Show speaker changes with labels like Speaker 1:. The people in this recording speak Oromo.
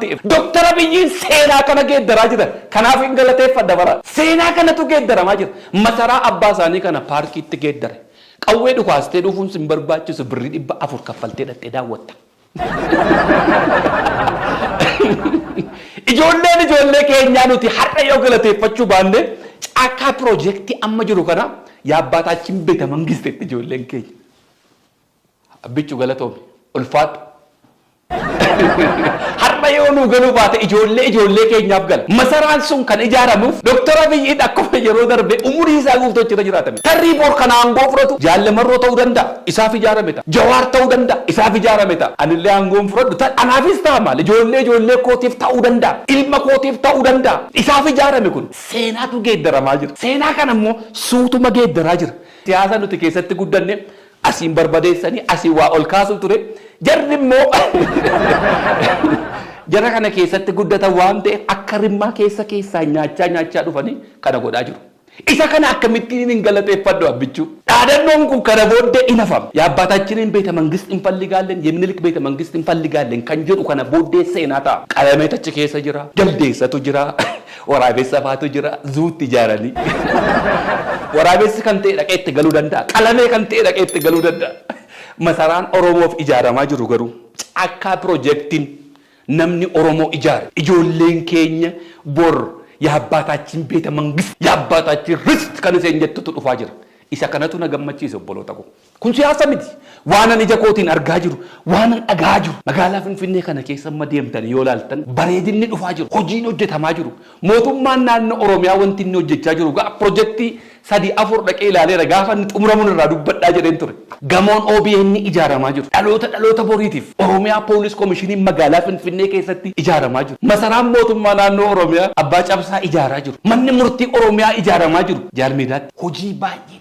Speaker 1: Ta'eef Dooktar Abiyyiin seenaa kana geeddaraa jira. Kanaaf hin galateeffadha bara. Seenaa kanatu geeddaramaa jira. Masaraa abbaa isaanii kana paarkiitti geeddare. Qawwee dhukaastee dhufuun sin barbaachisu, birrii 400 kaffaltee dhaqxee daawwatta. Ijoolleen ijoollee keenyaa nuti har'a yoo galateeffachuu baanne, caakkaa piroojeektii amma jiru kana የአባታችን ቤተ መንግስት itti ijoolleen keenya. Abbichu, galatoomi, ulfaadhu. Har'a yoo nu galuu baate, ijoollee ijoollee keenyaaf gala. Masaraan sun kan ijaaramuuf Dooktar Abiyyiin akkuma yeroo darbe umurii isaa guutuu achirra jiraatame. Tarrii bor kan aangoo fudhatu Jaalamarroo ta'uu danda'a. Isaaf ijaarame ta'a. Jawaar ta'uu danda'a. Isaaf ijaarame ta'a. Anillee aangoon fudhadhu anaafis ta'a maal, ijoollee ijoollee kootiif ta'uu danda'a. Ilma kootiif ta'uu danda'a. Isaaf ijaarame kun seenaatu geeddaramaa jira. Seenaa kana immoo suutuma geeddaraa jira. Siyaasa nuti keessatti guddanne asiin barbadeessanii asiin waa ol kaasuu ture. Jarri immoo jara kana keessatti guddatan waan ta'eef, akka rimmaa keessa keessaa nyaachaa nyaachaa dhufanii kana godhaa jiru. Isa kana akkamittiin hin galateeffadhu, Abbichuu? Dhaadannoon kun kana booddee in hafama. የአባታችንን ቤተ መንግስት እንፈልጋለን, የምኒልክ ቤተ መንግስት እንፈልጋለን kan jedhu kana booddee seenaa ta'a. Qalameet achi keessa jira, jaldeessatu jira, waraabessa faatu jira, zuutti ijaaranii. Waraabessi kan ta'e dhaqee itti galuu danda'a. Qalamee kan ta'e dhaqee itti galuu danda'a. Masaraan Oromoof ijaaramaa jiru garuu, caakkaa piroojeektiin namni Oromoo ijaare, ijoolleen keenya bor የአባታችን ቤተ መንግስት, የአባታችን ርስት kan isheen jettutu dhufaa jira. Isa kanatu na gammachiise, obboloota koo. Kun siyaasa miti. Waanan ija kootiin argaa jiru, waanan dhagaa jiru. Magaalaa Finfinnee kana keessa amma deemtanii yoo ilaaltan, bareedinni dhufaa jiru. Hojiin hojjetamaa jiru. Mootummaan naannoo Oromiyaa wanti inni hojjechaa jiru gaa piroojeektii sadii afur dhaqee ilaaleera, gaafa inni xumuramuun irraa dubbadhaa jedheen ture. Gamoon OBN ijaaramaa jiru. Dhaloota dhaloota boriitiif Oromiyaa Poolis Koomishiniin magaalaa Finfinnee keessatti ijaaramaa jiru. Masaraan mootummaa naannoo Oromiyaa abbaa cabsaa ijaaraa jiru. Manni murtii Oromiyaa ijaaramaa jiru. Jaalmeedaatti hojii baay'ee